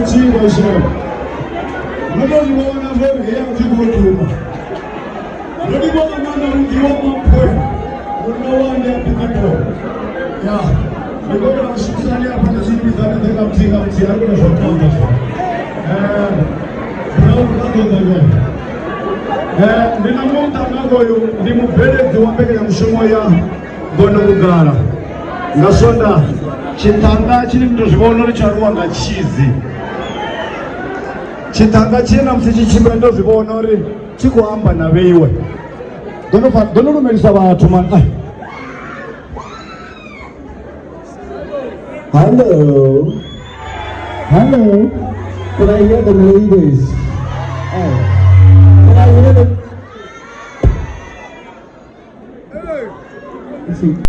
Matsiko shem. Ndo to zwi vhona zwo ri heya zwi khou duma. Ndo ndi vhona na muḓi wa Maphwe. Munna wa ndi a bika doro. Ya. Ndi khou vhona vhashumisani afha ndi tshi vhidza ndi ḓe nga muthihi nga muthihi a ri kone zwa konḓa zwo. Brown kha ḓo ḓa ngeno. Ndi na muṱa ngoyu ndi mubveledzi wa mbekanyamushumo ya Gono Vhugala nga Swondaha. Tshiṱhanga tshine ni to zwi vhona uri tsho aluwa nga tshizi. Tshiṱhanga tshine na musi tshi tshimbila ni to zwi vhona uri tshi khou amba na vheiwe. Ḓo no ḓo no lumelisa vhathu man. Ai. Hello. Hello. Can I hear the ladies? Oh. Can I hear the... See.